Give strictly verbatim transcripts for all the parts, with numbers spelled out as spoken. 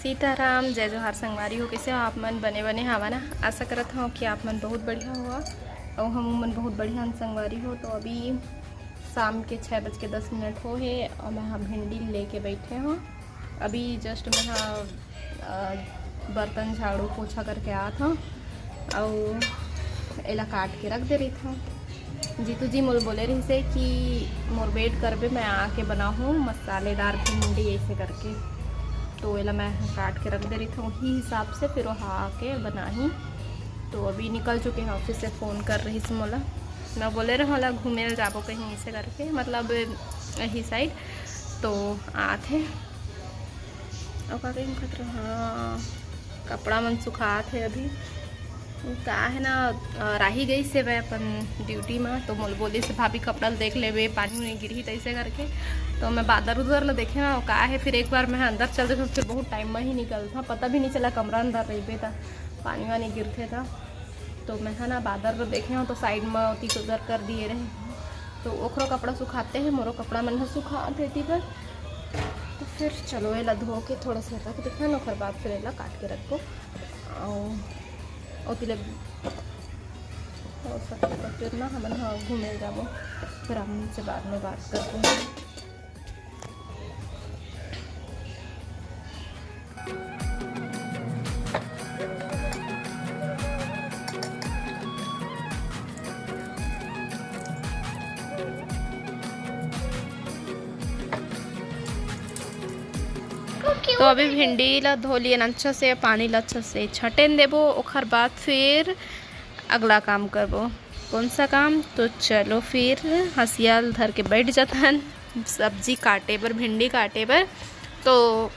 सीताराम, जय जोहार संगवारी हो। कइसे हो आप मन? बने बने हवा ना? आशा करत हव कि आप मन बहुत बढ़िया होवा अउ हम मन बहुत बढ़िया हन संगवारी हो। तो अभी शाम के छः बज के दस मिनट हो हे अउ मैं ह भिंडी लेके बैठे हव। अभी just मैं ह, अ, बर्तन झाड़ू पोछा करके आत हव अउ एला काट के रख दे रहिथव। जीतू जी मोला बोले रहिसे कि मोर wait करबे, मैं आके बनाहूँ मसालेदार भिंडी ऐसे करके। तो एला मैं काट के रख दे रहिथव, वही हिसाब से फिर वहाँ आके बनाही। तो अभी निकल चुके हैं office से, phone कर रहिस मोला। मैं बोले रहे ओला घूमे ल जाबो कहीं ऐसे करके, मतलब यही side। तो आत हे अउ का कही खतरा, हाँ, कपड़ा मन सुखात हे अभी। का हे ना, अ, राही गई से मैं अपन duty में, तो मोल बोली से भाभी कपड़ा ल देख लेबे, पानी उनी गिरही तैसे करके। तो मैं बादर उधर ल देखे ना का हे, फिर एक बार मैं अंदर चल देखे, फिर बहुत time में ही निकलता, पता भी नहीं चला कमरा अंदर रहिबे त पानी वानी गिरथे त। तो मैं ह ना बादर ल देखे हव तो side में ओती उधर कर दिए रहे, तो ओखरो कपड़ा सुखाते हैं, मोरो कपड़ा मन ह सुखात हे ती बर। तो फिर चलो एला धो के थोड़ा सा रख देथन, ओकर बाद फिर एला काट के रखबो। अउ ओती ले हो सकथे तो फिर ना हमन ह घूमे जाबो, फिर हमन से बाद में बात करबो। तो अभी भिंडी ला धो लियन अच्छा से, पानी ला अच्छा से छटेन देबो, ओखर बाद फिर अगला काम करबो। कौन सा काम? तो चलो फिर हंसिया ल धर के बैठ जाथन सब्जी काटे बर, भिंडी काटे बर। तो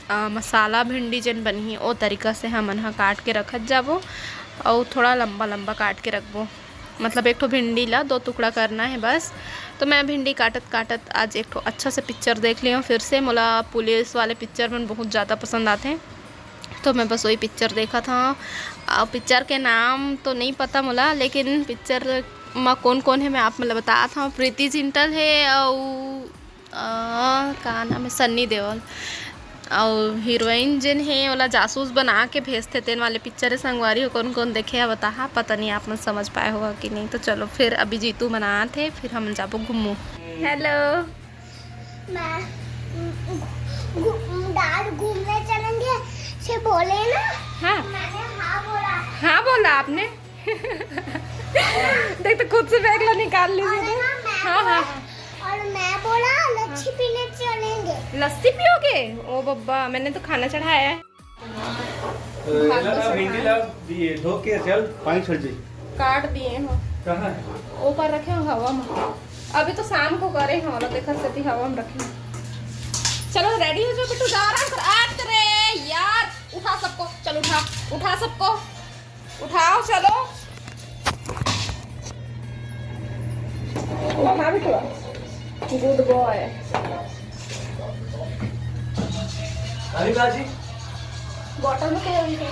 अ, मसाला भिंडी जेन बनही, ओ तरीका से हमन ह काट के रखत जाबो अउ थोड़ा लंबा लंबा काट के रखबो। मतलब एक ठो भिंडी ला दो टुकड़ा करना है बस। तो मैं भिंडी काटत काटत आज एक ठो अच्छा से picture देख लियो फिर से। मोला पुलिस वाले picture मन बहुत ज़्यादा पसंद आथे, तो मैं बस वही picture देखत हव। अउ picture के नाम तो नहीं पता मोला, लेकिन picture म कौन कौन है मैं आप मन ल बतात हव। प्रीति जिंटल है अउ अ, का नाम है, सन्नी देओल। अउ heroine जेन हे ओला जासूस बना के भेजथे, तेन वाले picture हे संगवारी हो। कौन कौन देखे हे बताहा, पता नहीं आप मन समझ पाए होगा कि नहीं। तो चलो फिर अभी जीतू बनात हे, फिर हम जाबो घूमू। Hello। मैं, घू-, दादा घूमने चलेंगे, से बोले ना। हाँ। मैंने हाँ बोला। हाँ बोला आपने? देख तो खुद से bag ला निकाल लीजिए अरे तो। हाँ, मैं हाँ, बोला, हाँ। और मैं बोला लस्सी पीने चलेंगे। लस्सी पियोगे? ओ बब्बा, मैंने तो खाना चढ़ाया है। तो भात ये ला, तो भिंडी चढ़ाया। ला, ये धो के चल, पानी छोड़ दे। काट दिए हो। कहाँ है? ऊपर रखे हो हवा में। अभी तो शाम को करे हो, वाला देखा सती हवा में रखे हो। चलो ready हो जाओ बिट्टू, जा रहा है। अरे यार, उठा सबको, चल उठा, उठा सबको। उठाओ, चलो। उठा बिटुआ, good boy। अरे बाजी, bottle में क्या है उनके?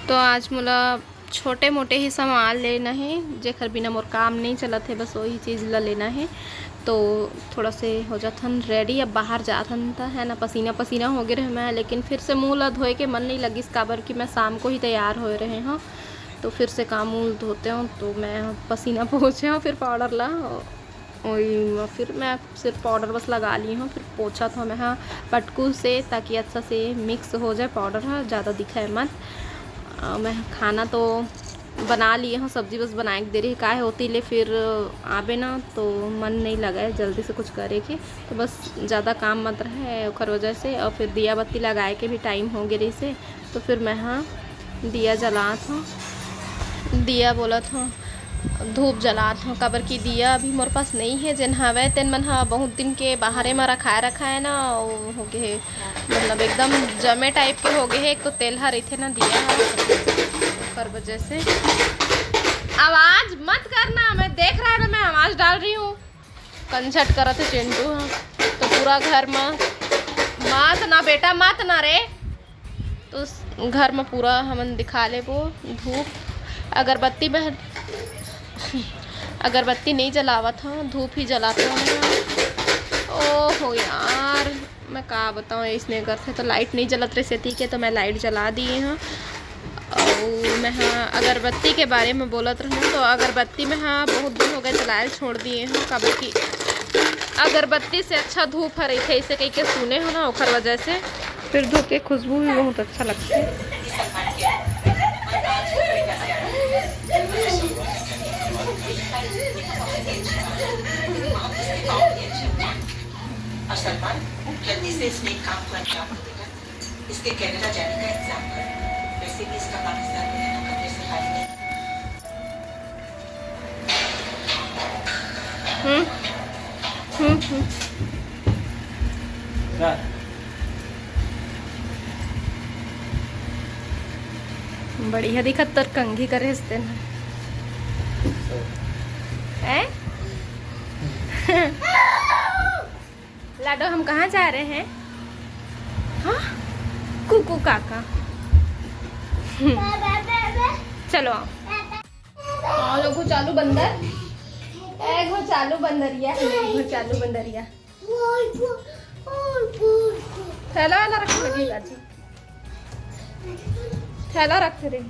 तो आज मोला छोटे मोटे ही सामान लेना हे, जेकर बिना मोर काम नहीं चलत हे, बस वही चीज़ ला लेना हे। तो थोड़ा से हो जाथन ready, अब बाहर जाथन त है ना, पसीना पसीना हो गए रहे मैं, लेकिन फिर से मुंह ला धोए के मन नहीं लगिस, काबर कि मैं शाम को ही तैयार होए रहे हूँ। तो फिर से काम मुंह धोते हूँ तो मैं पसीना पोछे हूँ, फिर powder ला ओई म फिर मैं सिर्फ powder बस लगा ली हूँ, फिर पोछा था मैं हाँ पटकू से, ताकि अच्छा से mix हो जाए powder हा, ज़्यादा दिखाए मत। अ, मैं खाना तो बना लिए हूँ, सब्जी बस बनाए के दे रही, काहे होती ले फिर आबे ना तो मन नहीं लगा है जल्दी से कुछ करे के, तो बस ज़्यादा काम मत रहे ओकर वजह से। और फिर दिया बत्ती लगाए के भी time हो गए रही से, तो फिर मैं हाँ दिया जलात हूँ, दिया बोलत हूँ, धूप जलात हूँ, काबर कि दिया अभी मोर पास नहीं है, जेन हवे तेन मन हा बहुत दिन के बाहरे में रखाए रखाए ना, वो हो गए हे, मतलब एकदम जमे type के हो गए हे। एक तो तेल हा रहिथे ना दिया हा, ओकर वजह से। आवाज मत करना, मैं देख रहा है ना, मैं आवाज डाल रही हूँ। कंझट करत हे चिंटू हा, तो पूरा घर में, "मत ना बेटा, मत ना रे।" तो उस घर में पूरा हमन दिखा लेबो धूप अगरबत्ती में। अगरबत्ती नहीं जलावत हूँ, धूप ही जलाते हूँ। ओहो यार, मैं का बताऊँ, इसने घर से तो लाइट नहीं जलत रहे, सेती के तो मैं लाइट जला दिए हूँ। और मैं हाँ अगरबत्ती के बारे में बोलत रहूँ, तो अगरबत्ती में हाँ बहुत दिन हो गए जलायल छोड़ दिए हूँ, काबर कि अगरबत्ती से अच्छा धूप हर रही थे, इसे कह के सुने हो ना, ओखर वजह से। फिर धूप के खुशबू भी बहुत अच्छा लगता है। और सलमान, जल्दी से इसने एक काम को अंजाम दो बेटा। इसके कनाडा जाने का इंतजाम करो। वैसे भी इसका पाकिस्तान में रहना खतरे से खाली नहीं। हम्म। हम्म, हम्म। बढ़िया दिखत तोर कंघी करे हस तेन। हैं? लाडो, हम कहाँ जा रहे हैं? हाँ? कुकू काका। हम्म। चलो आओ। हाँ, लो घुचालू बंदर। ए घुचालू बंदरिया, ए घुचालू बंदरिया। थैला वाला रख लगी गाजी। थैला रख रे।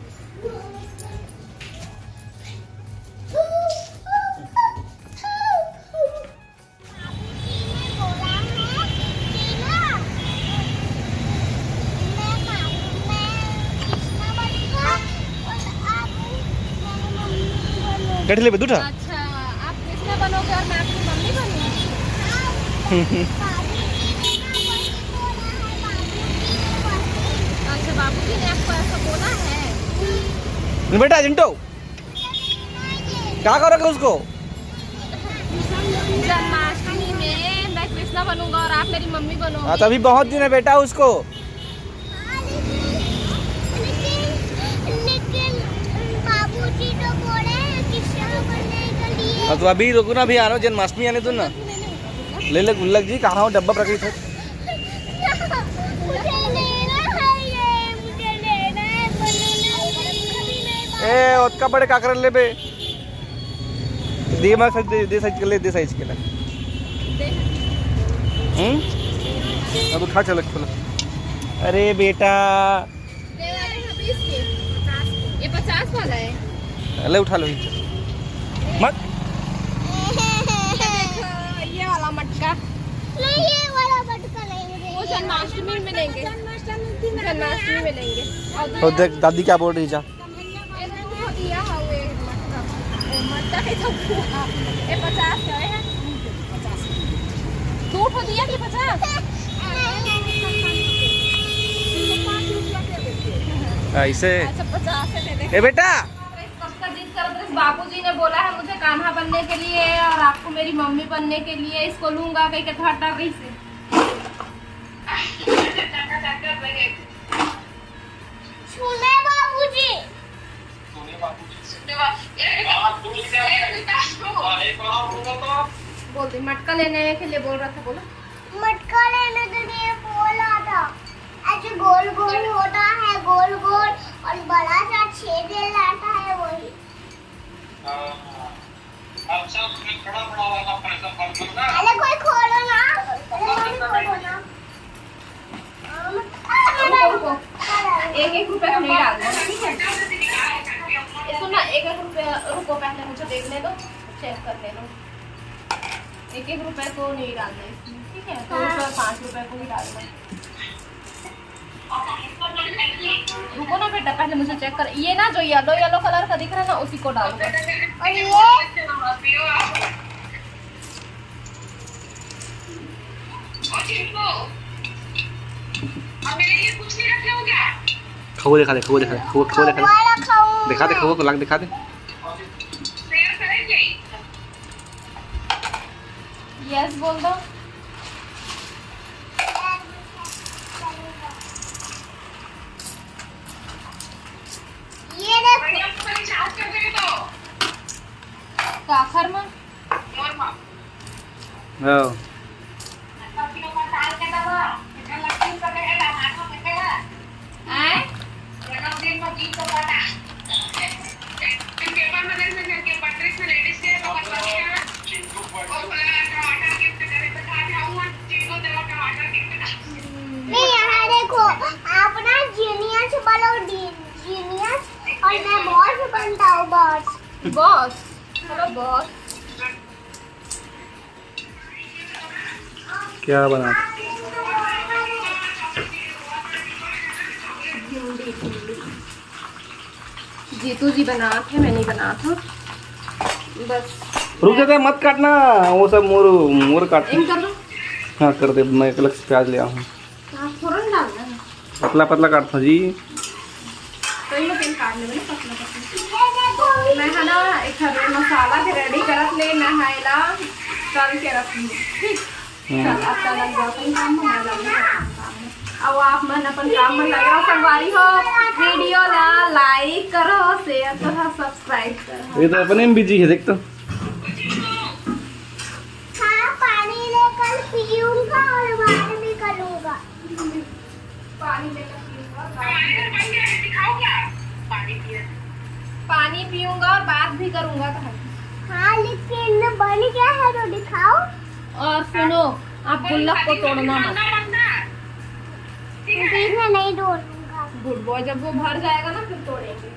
कट लेबे दूठा। अच्छा, आप कृष्णा बनोगे और मैं आपकी मम्मी बनूंगी। अच्छा, बाबूजी ने आपको ऐसा बोला है? बेटा जिंटो, क्या करोगे उसको? जन्माष्टमी में मैं कृष्णा बनूंगा और आप मेरी मम्मी बनोगे। हाँ, तो अभी बहुत दिन है बेटा उसको। लेकिन, लेकिन बाबूजी तो बोले हैं कृष्णा बनने के लिए। हाँ, तो अभी रुको ना, अभी आ रहा हूँ, जन्माष्टमी आने दो ना। ले ले गुल्लक जी, कहाँ हो, डब्बा रखी थे। मुझे लेना है ये, मुझे लेना है, बनना है, मम्मी नहीं ए, ओतका बड़े का कर लेबे? दे, मैं साइज दे, दे साइज के ले, दे साइज के ले। हम्म? अब उठा, चल, खोलो। अरे बेटा। ये वाले हैं बीस के, ये पचास वाला है। ले उठा लो, मत। ये देखो, ये वाला मटका। नहीं, ये वाला मटका नहीं मुझे। वो जन्माष्टमी में लेंगे, जन्माष्टमी में लेंगे। और वो देख दादी क्या बोल रही है, जा। ये दो ठो दिया है, वो एक मटका, वो मटका है जो ये पचास का है। दो ठो दिया कि पचास? ऐसे। अच्छा, पचास है, दे दे। ए बेटा। कब का जिद करत रहिस, बाबूजी ने बोला है मुझे कान्हा बनने के लिए और आपको मेरी मम्मी बनने के लिए, इसको लूंगा कह के घर डाल रही से। सुने बाबूजी। बोल दे, मटका लेने के लिए बोल रहा था, बोलो। मटका लेने के लिए बोला था। ऐसे गोल गोल होता है, गोल गोल, और बड़ा सा छेद रहता है, वही। हाँ। अच्छा, उसमें बड़ा बड़ा वाला पैसा भर दो ना। अरे कोई खोलो ना, अरे मम्मी खोलो ना। रुको, रुको। एक एक रुपया हम नहीं डालना, ठीक है? ये सुन ना, एक एक रुपया, रुको, पहले मुझे देखने दो, चेक करने दो। एक एक रुपए को नहीं डालना इसमें, ठीक है? दो रुपए, पाँच रुपए को ही डालना है। रुको ना बेटा, पहले मुझे चेक कर। ये ना जो येलो येलो कलर का दिख रहा है ना, उसी को डालो। और ये? खौवा दिखा दे, खौवा दिखा दे, खौवा, खौवा दिखा दे। खौवा रखा हूँ। दिखा दे, खौवा को लाके दिखा दे। यस बोल दो। ये देखो। काखर में? हाँ। आय? Boss, hello boss. क्या बना? जीतू जी बनात हे, मैं नहीं बनात हूँ। बस रुक जाते, मत काटना, वो सब मोर, मोर काट। एम कर लो। हाँ, कर दे, मैं एक अलग से प्याज ले आऊँ। हाँ, फोरन डालना है। पतला पतला काटता जी। तो ये मैं काट लेबे ना पतला पतला। मैं है ना एक हरे मसाला के रेडी करत ले, मैं है ला तल के रखूंगी। ठीक। हम्म। चल, अब तल लग जाओ अपन काम में, मैं लग जाऊँ अपन काम में। अब आप मन अपन काम में लग रहो संगवारी हो। वीडियो ला लाइक करो, शेयर करो, सब्सक्राइब करो। ये तो अपने में बिजी है, देख तो। हाँ, पानी लेकर पीऊंगा और बात भी करूंगा। पानी लेकर पीऊंगा और बात भी करूंगा। पानी पीऊंगा और बात भी करूंगा, कहा। हाँ, लेकिन बन गया है तो दिखाओ। और सुनो, आप गुल्लक को तोड़ना मत। बीच में नहीं तोड़ूंगा। गुड बॉय, जब वो भर जाएगा ना, फिर तोड़ेंगे।